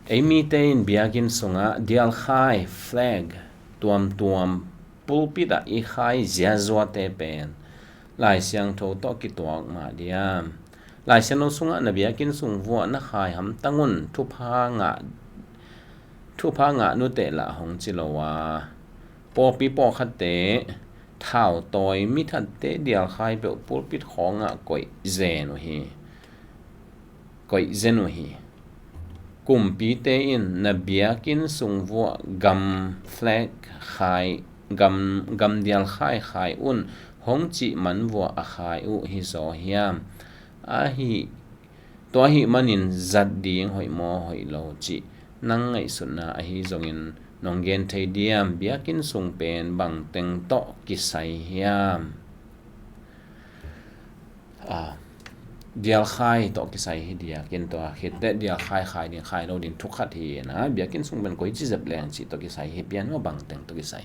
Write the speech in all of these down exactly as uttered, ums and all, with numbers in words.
Ei mite in biakinn sungah dialkhai, flag, tuamtuam pulpit ah i khai ziazuate pen Lai Siangtho tawh kituak mah diam? Lai Siangtho sungah na biakinn sung vuah na khai hamtang un, thupha ngah, thupha ngah nuteh lah hong ci lo a, pawlpi pawlkhatte thautawi mithatte dialkhai peuh pulpit khawngah koih zen uh hi. Koih zen uh hi. Kumpite in na biakinn sung vuah gam flag khai, gam, gam dialkhai khai un hong cih man vuah a khai uh hi zaw hiam? Ahi, tua ahih manin zat ding hoih maw hoih lo cih nang ngaihsutna ahi zongin nong gen thei diam? Biakinn sung pen bangteng tawh kisai hiam? A, dialkhai tawh kisai hi diakin tua khit teh dialkhai khai ding khai lo ding thu khat hi na, biakinn sung pen koici zep leng cih tawh kisai hi, pian maw bangteng tawh kisai.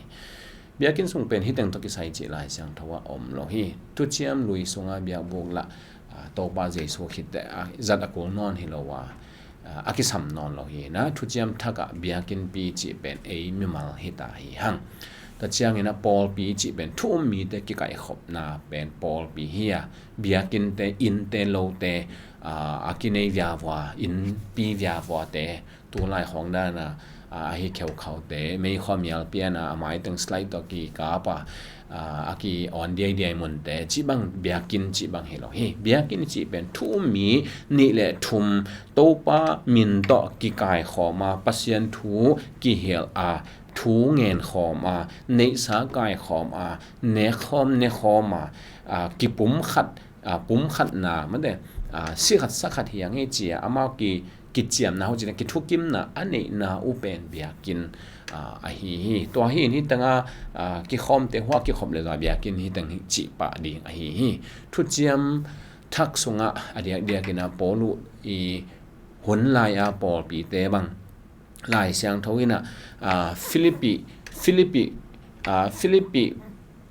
Biakinn sung pen hiteng tawh kisai cih Lai Siangtho ah om lo hi. Thuciam Lui sunga biakbuk lah, a, Topa Jesu khit teh, a, zat a kul nawn hi lo a, a, a kisam nawn lo hi na, Thuciam Thak ah biakinnpi cih pen ei mimal hi ta hi hang. Tua ciangin a pawlpi cih pen thu um mite kikaihkhopna pen pawlpi hi a, biakinnte, innte, lote, a, a kinei viavua, innpi viavuate, tulai khawng dana, a, ahi kheukhaute, meikhaw mial piana, a maiteng slide tawh kikap a, a, a ki-on diaidiai munte, cih bang biakinn cih bang hi lo hi. Biakinn cih pen thu um mi nih le thum Topa min tawh kikaikhawm a, Pasian thu kihilh a, thu ngenkhawm a, neihsa kaikhawm a, nekhawm nekhawm a, a, kipumkhat, a, pumkhatna, mate, a, sikhat sakhat hiang hi ci a, amau ki, kiciamna ho cina, kithukimna a neihna uh pen biakinn, a, ahi hi. Tua hi in hiteng a, a, kikhawmte hua kikhop le za biakinn hiteng hi cih pah ding ahi hi. Thuciam Thak sungah a diakdiakin a Paulu i hun lai a pawlpite bang Lai Siangtho in a, a, Philippi, Philippi, a, Philippi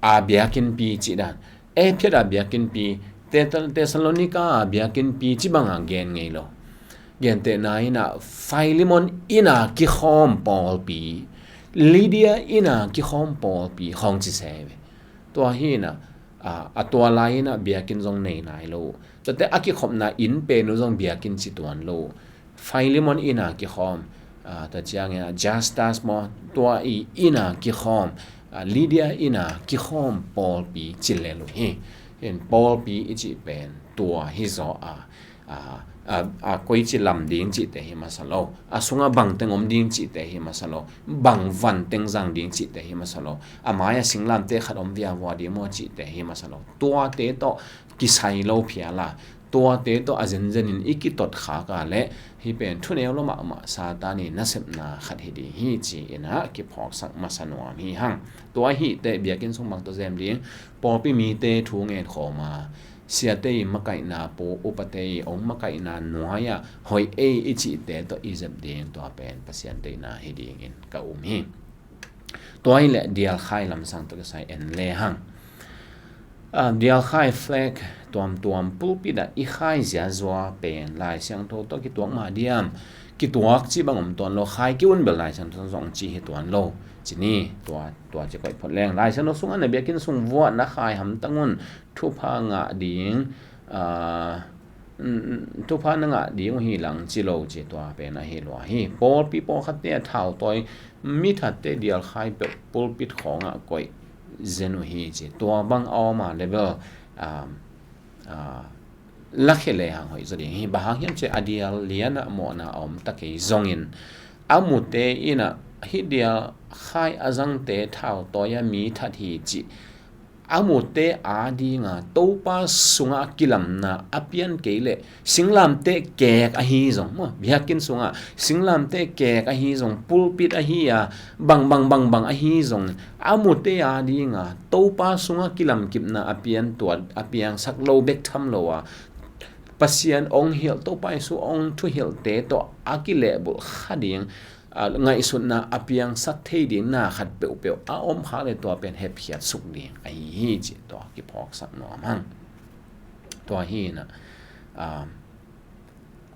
a biakinnpi cih dan, Ephet a biakinnpi, Thessal-, Thessalonika a biakinnpi cih banga gen ngei lo. Gentehna in a Filemon inn a kikhawm pawlpi, Lydia inn a kikhawm pawlpi khawng ci se ve. Tua hi in a, a, a tua lai in a biakinn zong nei nai lo. Tuate a kikhopna inn pen uh zong biakinn ci tuan lo. Filemon inn a kikhawm, a, tua ciangin a Justus maw, tua i inn a kikhawm, a, Lydia inn a kikhawm pawlpi ci lel uh hi. In pawlpi i cih pen tua hi zaw a, a, a, a, koici lam ding cihte hi masa lo. A sungah bangteng om ding cihte hi masa lo. Bang vanteng zang ding cihte hi masa lo. A mai-ah singlamteh khat om viavua ding maw cihte hi masa lo. Tuate tawh kisai lo phial a, tuate tawh a zenzenin i kitot khak a leh hih pen thuneu lo mahmah Satan i nasepna khat hi ding hi ci-in a kiphawksak masa nuam hi hang. Tua hi teh biakinn sung bang tawh zem ding, pawlpi mite thu ngen khawm a, siate i makaihna, pu upate i ong makaihna nuai-ah hoih ei i cihte tawh i zep ding, tua pen Pasian deihna hi dingin ka um hi. Tua hi leh dialkhai lamsang tawh kisai en le hang. A, dialkhai flag tuamtuam pulpit ah i khai ziazua pen Lai Siangtho tawh kituak mah diam? Kituak cih bang om tuan lo, khai kei un bel Lai Siangtho zong ci hi tuan lo. Ci ni, tua, tua ci koih phot leng. Lai Siangtho sungah na biakinn sung vuah na khai hamtang un, thupha ngah ding, a, thupha na ngah ding uh hi lang ci lo ci, tua pen ahi lua hi. Pawlpi pawlkhatte a thautawi mithatte dialkhai peuh pulpit khawngah koih zen uh hi ci. Tua bang a om a level, a, a, lakhia le hang hoih zaw ding hi. Bang hang hiam ci a dial lianah mawhna a om ta kei zongin a mute in a hih dialkhai a zangte thautawi a mithat hi cih a mute adinga Topa sungah kilamna a pian kei leh singlamteh kek ahi zong maw, biakinn sungah singlamteh kek ahi zong, pulpit ahi a, bang bang bang bang ahi zong, a mute adinga Topa sungah kilamkipna a pian tuat, a piangsak lo bek tham lo a, Pasian ong hilh, Topa Jesu ong thuhilhte tawh a kilehbulh kha ding, a, ngaihsutna a piangsak thei ding na khat peuhpeuh a om khak leh tua pen hepkhiat suk ding ahi hi cih tua kiphawksak nuam hang. Tua hi in a,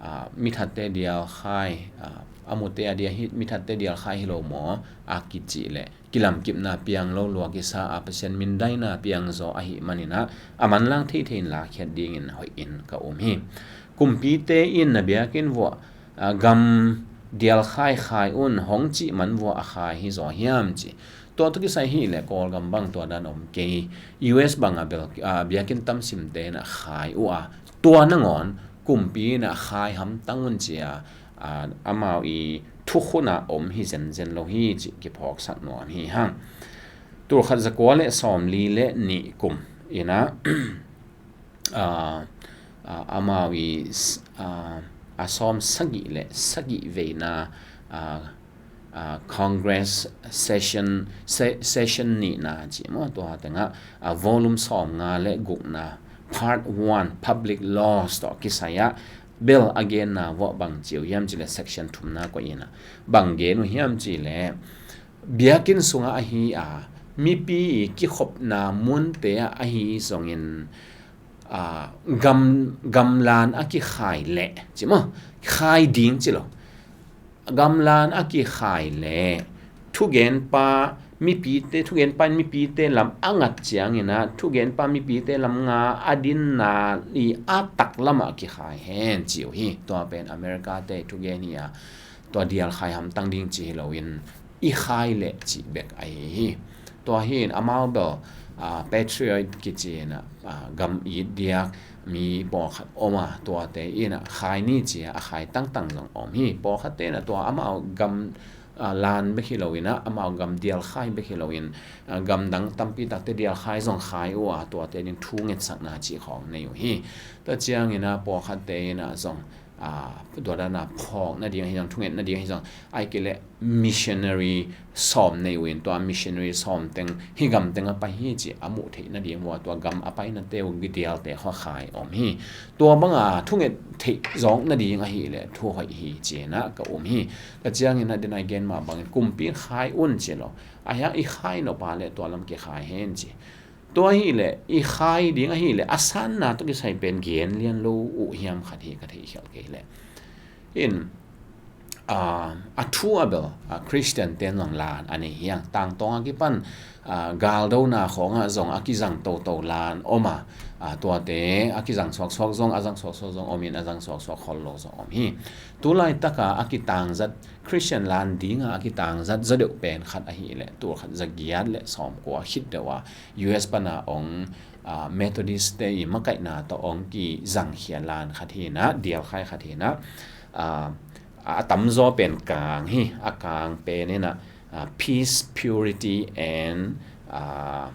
a, a, mithatte dialkhai, a, a mute a dia hi, mithatte dialkhai hi lo maw a kicih leh kilamkipna piang lo lua kisa a Pasian mindaina piang zaw ahih maninah a manlang theithei in lakhiat dingin hoihin ka um hi. Kumpite in na biakinn vuah, a, gam dialkhai khai un hong cih man vuah a khai hi zaw hiam ci. Tua tawh kisai hi leh Kawlgam bang tua dan om kei. U S bang a bel, a, biakinn tamsimte in a khai uh a, tua nangawn kumpi in a khai hamtang un ci a, a, amau i thukhun a om hi zenzen lo hi ci kiphawksak nuam hi hang. Tulkhat zakua le sawmli le nih kum inah, a, a, amau i s-, a, a sawm sagih le sagih veina, a, a, Congress session, se-, session nihna ci maw, tua tengah, a, volume sawmnga le gukna, part one, public laws tawh kisai ah bel a genna vuah bang ci uh hiam ci leh section thumna koih inah bang gen uh hiam ci leh, biakinn sungah ahi a, mipi i kikhopna munte ah ahi zongin, a, gam, gamlan a kikhai leh ci maw, khai ding ci lo. Gamlan a kikhai leh thugenpa mipite, thugenpa in mipite lam a ngat cianginah thugenpa mipite lam nga a dinna i a taklamah kikhai hen ci uh hi. Tua pen America te thugen hi a, tua dialkhai hamtang ding ci hi loin i khai leh cih bek ahi hi. Tua hi in amau bel, a, patriot kici inah, a, gam it diak mi pawlkhat om a, tuate inah khai ni ci a, a khai tangtang zong om hi. Pawlkhatte inah tua amau gam, a, lan bek hi loinah amau gam dialkhai bek hi loin, a, gamdang tampi takte dialkhai zong khai uh a, tuate ding thu ngetsakna cih khawng nei uh hi. Tua cianginah pawlkhatte inah zong, a, tua dana phawk nading ahi zong, thunget nading ahi zong, ai kei leh missionary sawm nei uh in tua missionary sawm teng hih gam teng a pai hi ci a muh theih nading uh a, tua gam a painate uh gidialte khua khai om hi. Tua banga thunget theih zawk nading ahi leh thu hoih hi ci inah ka um hi. Tua cianginah denai gen mah bangin kumpi khai un ci lo. A hiang i khai nop a leh tua lam kikhai hen ci. Tua hi leh i khai ding ahi leh a sanna tawh kisai pen gen lian lo uh hiam khat hi ka theih khial kei leh. In, a, a thu a bel, a, Christian ten zong lan a nei hiang. Tangtawng a kipan, a, galdona khawngah zong a kizang toto lan om a, a, tuate a kizang suaksuak zong, a zang suaksuak zong om in a zang suaksuak khol lo zong om hi. Tulaitaka a kitangzat Christian lan dinga a kitangzat zaw deuh pen khat ahi leh tulkhat zagiat le sawmkua khit deuh a U S pana ong, a, Methodist te i makaihna tawh ong kizangkhia lan khat hinah, dialkhai khat hinah, a, a tamzaw pen kang hi, a kang pen inah, a, peace, purity and, a,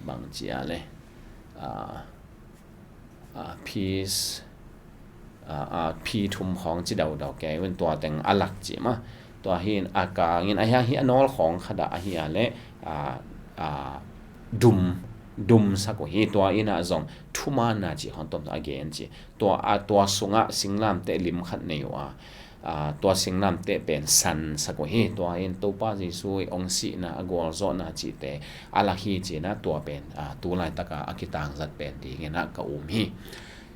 bang cia le, a, a, peace, a, a, phi thum khawng ci daudau kei un tua teng a lak ci mah. Tua hi in a kangin a hiang hi a nawl khawng khat ah ahi a leh, a, a, dum, dum sak uh hi. Tua inah zong thumaanna ci khawng tom a gen ci. Tua, a, tua sungah singlamteh lim khat nei uh a, a, tua singlamteh pen san sak uh hi. Tua in Topa Jesu i ong sihna a gualzawhna cihte a lak hi ci inah tua pen, a, tulaitaka a kitangzat pen dinginah ka um hi.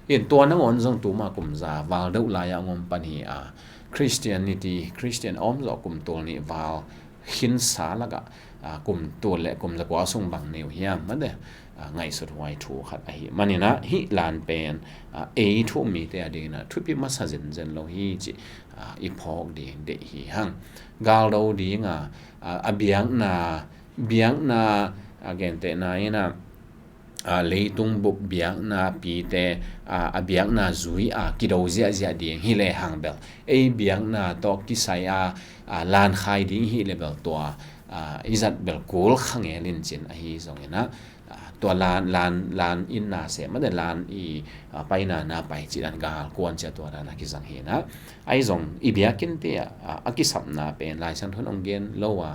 In tua nangawn zong tuma kum za val deuh lai-ah ngom pan hi a, Christianity, Christian a om zawh kum tul nih val khinsa lakah, a, kum tul le kum zakua sung bang nei uh hiam mate, a, ngaihsut huai thu khat ahi maninah hih lan pen, a, ei thu um mite a dinginah thupi masa zenzen lo hi ci, a, i phawk ding deih hi hang. Galdo dinga, a, a biakna, biakna, a, gentehna inah, a, leitung bup biakna pite, a, a biakna zui a kido ziahziah ding hi lehang bel ei biakna tawh kisai a, a, lankhai ding hi le bel tua, a, i zat bel kul kha ngel in cin ahi zonginah, a, tua lan, lan, lan inna seh mate lan i, a, paina na pai cih dan gal kuan cia tua dan a kizang hinah. Ahi zong i biakinn te a, a, a kisapna pen Lai Siangtho in ong gen lo a,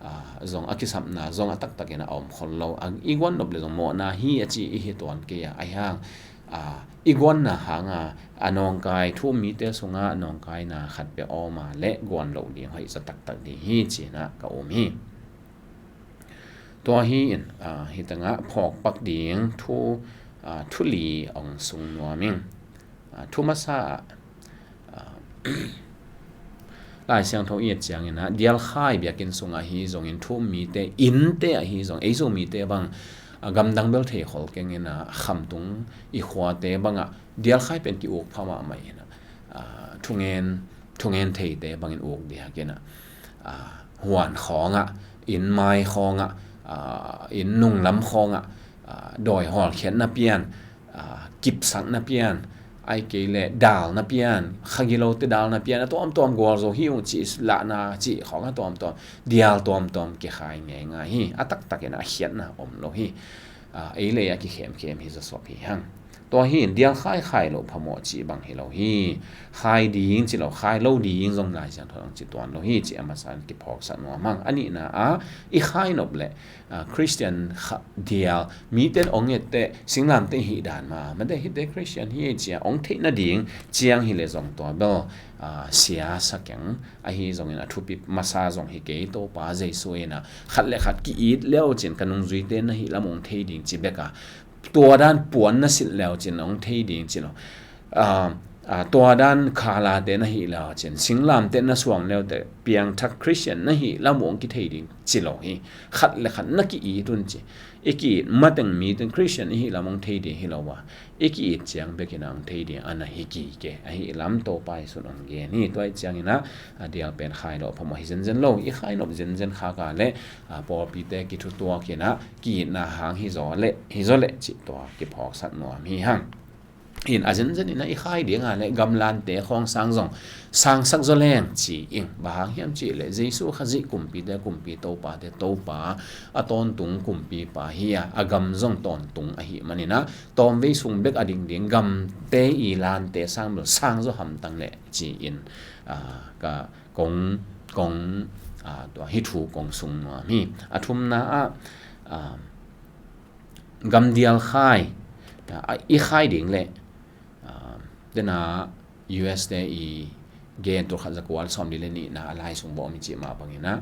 a, zong a kisapna zong a taktakin a om khol lo. A, i guan nop le zong mawhna hi a ci i hi tuan kei a, ahi hang, a, i guanna hanga, a, nawngkai thu um mite sunga nawngkaina khat pia om a le guan loh ding hoih za taktak ding hi cinah ka um hi. Tua hi in, a, hi tengah phawkpak ding thu, a, thu li ong sung nuam ing. A, thu masa ah, Lai Siangtho i et ciangin ah, dialkhai biakinn sungah ahi zongin, thu-um mite innte ahi zong, ei Zomite bang, a, gamdang bel thei khol keng in ah, Khamtung i khuate bangah dialkhai pen ki-uk pha mahmah in ah, a, thungen, thungen theite bangin uk diak in ah, a, huan khawngah, inn mai khawngah, a, inn nunglam khawngah, a, dawi hawlkhiatna pian, a, kipsakna pian, ahih kei leh dalna pian, kha gilote dalna pian, a tuamtuam gualzo hi ung cih lahna cih khawng a tuamtuam, dial tuamtuam kikhai ngeingai hi. A taktakin a khiatna om lo hi. A, ei le ei a kikhemkhem hi zawsop hi hang. Tua hi in dialkhai khai loh phamawh cih bang hi lo hi. Khai ding ci lo, khai lo ding zong Lai Siangtho in hong ci tuan lo hi cih a masa in kiphawksak nuam hang. A nihna ah, i khai nop leh, a, Khristian kha-, dial, mite in hong etteh, singlamteh i hih dan mah, mate hihte Khristian hi ei ci-a hong theih nading ciang hi leh zong tua bel, a, sia sa keng, ahi zongin a thupi masa zong hi kei. Topa Jesu in ah, khat le khat ki-it le uh cin ka nungzuite na hih lam hong thei ding ci bek a, tua dan puan na silh le uh cin hong thei ding ci lo. A, a, tua dan khalate na hih le uh cin, singlamteh na suang le uh teh piangthak Khristian na hih lam uh hong kithei ding ci lo hi. Khat le khat na ki-it un ci. I ki-it mateng mite in Khristian i hih lam hong thei ding hi lo a, i ki-it ciang bekin ah hong thei ding a na hi kei. Ahi lam Topa Jesu in hong gen hi. Tua ahih ciangin ah, a, dial pen khai loh phamawh hi zenzen lo. I khai nop zenzen khak a leh, a, pawlpite kithutuak in ah, ki-itna hang hi zaw leh, hi zaw leh cih tua kiphawksak nuam hi hang. In a zenzen in ah i khai ding a leh gamlante khawng sang zong sangsak zaw leng ci ing. Bang hang hiam cih leh Jesu Khazih kumpite kumpi, topate Topa, a tawntung kumpipa hi a, a gam zong tawntung ahih manin ah, tawmvei sung bek a dingding gamte i lante sang bel sang zaw hamtang leh ci-in, a, ka kong, kong, a, tua hih thu kong sung nuam hi. A thumna ah, a, gamdial khai, a, i khai ding leh, a, dena U S te i gen, tul khat za kua le sawmli le nihna a lai sung bawh om i cih mah bangin ah,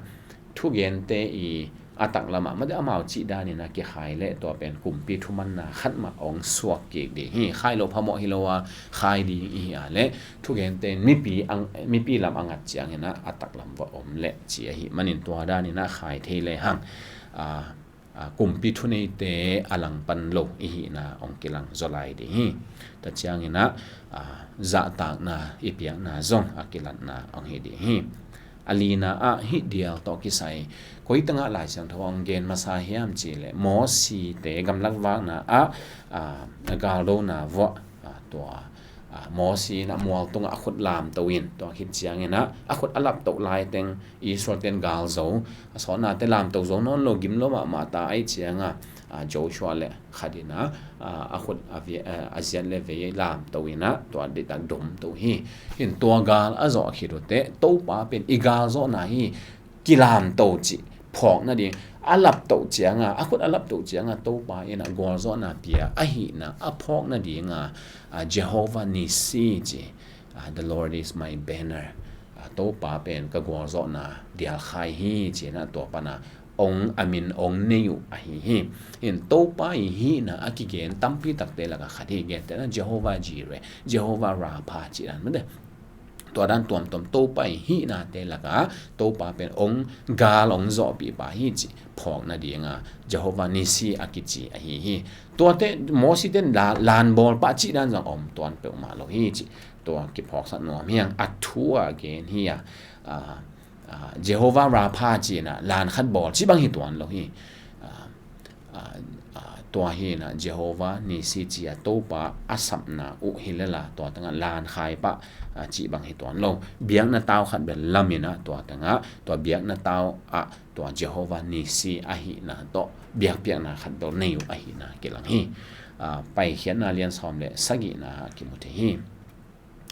thugente i a taklamah mate amau cih danin ah kikhai leh tua pen kumpi thumanna khat mah hong suak kik ding hi. Khai loh phamawh hi lo a, khai ding i hih a leh thugente in mipi ang, mipi lam a ngat ciangin ah a taklam va om leh ci ahih manin tua danin ah khai thei le hang, a, a, kumpi thuneite a langpan lo i hihna hong kilang zaw lai ding hi. Tua ciangin ah, a, zahtakna i piakna zong a kilatna hong hi ding hi. A lina ah hih dial tawh kisai koi tangah Lai Siangtho hong gen masa hiam cih leh Mosite gamlak vakna ah, a, a galdona vuah, a, tua, a, Mosi in ah mual tungah a khut lamto in, tua khit ciangin ah a khut a laptoh laiteng Israel ten gal zo, a sawtnate lamto zo nawn lo, gim lo mahmah ta ahih ciangah, a, Joshua le khat in ah, a, a khut a vei, a, a ziat le vei lamto in ah tua deitak domto hi. In tua gal a zawh khit uh teh Topa pen i gal zawhna hi, kilamto cih phawk nading, a laptoh ciangah, a khut a laptoh ciangah Topa in ah gualzawhna pia ahihna a phawk nadingah, a, Jehovah Nissi ci, a, "The Lord is my banner." A, Topa pen ka gualzawhna dialkhai hi ci-in ah tua panah hong, a min hong nei uh ahi hi. In Topa i hihna a kigen tampi takte lakah khat hi, gentehna Jehovah Jireh, Jehovah Rapha cih dan mate. Tua dan tuamtuam Topa i hihnate lakah Topa pen hong gal hong zawhpihpa hi cih phawk nadingah Jehovah Nissi a kici ahi hi. Tuate Mosite in la-, lan bawl pah cih dan zong om tuan peuhmah lo hi cih tua kiphawksak nuam hi hang. A thu a gen hi a, a, a, Jehovah Rapha ci-in ah lan khat bawl cih bang hi tuan lo hi. A, a, a, tua hi in ah Jehovah Nissi ci-a Topa a sapna uh hi lel a, tua tengah lan khai pah, a, cih bang hi tuan lo. Biakna tau khat bel lam in ah tua tengah, tua biakna tau ah tua Jehovah Nissi ahihna tawh biakpiakna khat bel nei uh ahihna kilang hi. A, Paikhiatna lian sawm le sagihna ah kimu thei hi.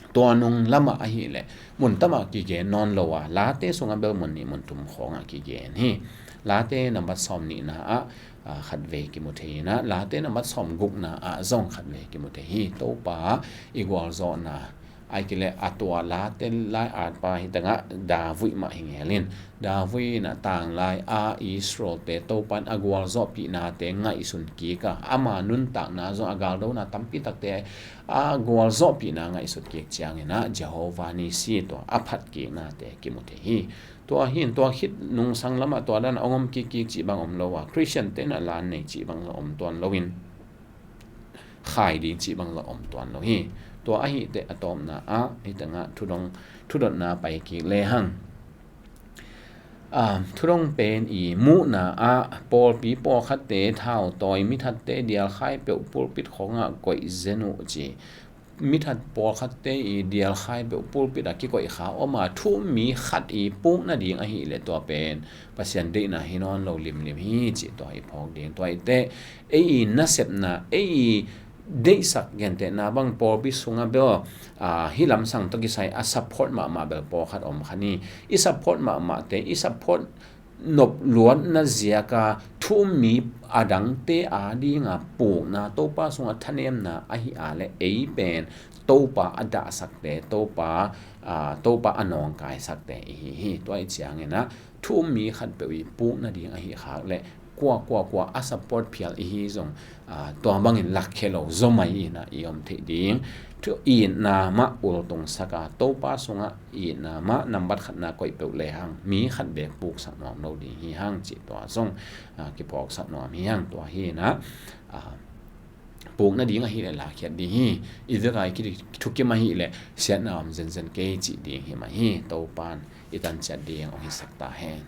Tua nung lamah ahih leh mun tamah kigen nawn lo a, Late sungah bel mun nih mun thum khawngah kigen hi. Late nambat sawm nihna ah, a, khatvei kimu thei in ah, Late nambat sawm gukna ah zong khatvei kimu thei hi. Topa i gualzawhna Ai kile a tua late lai atpa hi tangah David mah hi ngel in. David in a tanglai a Israel-te Topan a gualzawhpihnate ngaihsun kik a, ama nuntakna zong a galdona tampi takte a gualzawhpihna ngaihsut kik ciangin ah Jehovah Nissi tua a phat kiknate kimu thei hi. Tua hi in tua khit nungsang lamah tua dan a hong om kikkik cih bang om lo a, Christian-te in a lan nei cih bang zong om tuan lo in, khai ding cih bang zong om tuan lo hi. Tua ahi teh a tawpna ah hi tangah thudong, thudotna pai kik lehang. Ah, thudong pen i muhna ah pawlpi pawlkhatte thautawi mithatte dialkhai peuh pulpit khongah koih zen uh ci. Mithat pawlkhatte i dialkhai peuh pulpit a kikoih kha om a, thu um mi khat i puk nading ahih leh tua pen Pasian deihna hi nawn lo limlim hi cih tua i phawk ding. Tua i teh ei i nasepna, ei i deihsak gentehna bang pawlpi sungah bel, ah, hih lamsang tawh kisai a support mahmah bel pawlkhat om kha ni. I support mahmahte, i support nop luatna ziaka thu um mi a dangte adinga pukna, Topa sungah thanemna ahi a leh ei pen Topa a dahsakte, Topa, ah, Topa a nawngkaisakte i hi hi. Tua i ciangin ah thu um mi khat peuh i puk nading ahi khak leh kua kua kua a support phial i hi zong, ah, tua bangin lakkhia lo zaw mai in ah i om theih ding. Thu itna mah ultungsak a, Topa sungah itna mah nambat khatna koih peuh lehang mi khat bek puksak nuam lo ding hi hang cih tua zong, ah, kiphawksak nuam hi hang. Tua hi in ah, ah, puk nading ahih leh lakhiat ding hi. I vekai kithukim ahih leh siatna om zenzen kei cih ding hi mah hi. Topan i tanciat ding hong hisak ta hen.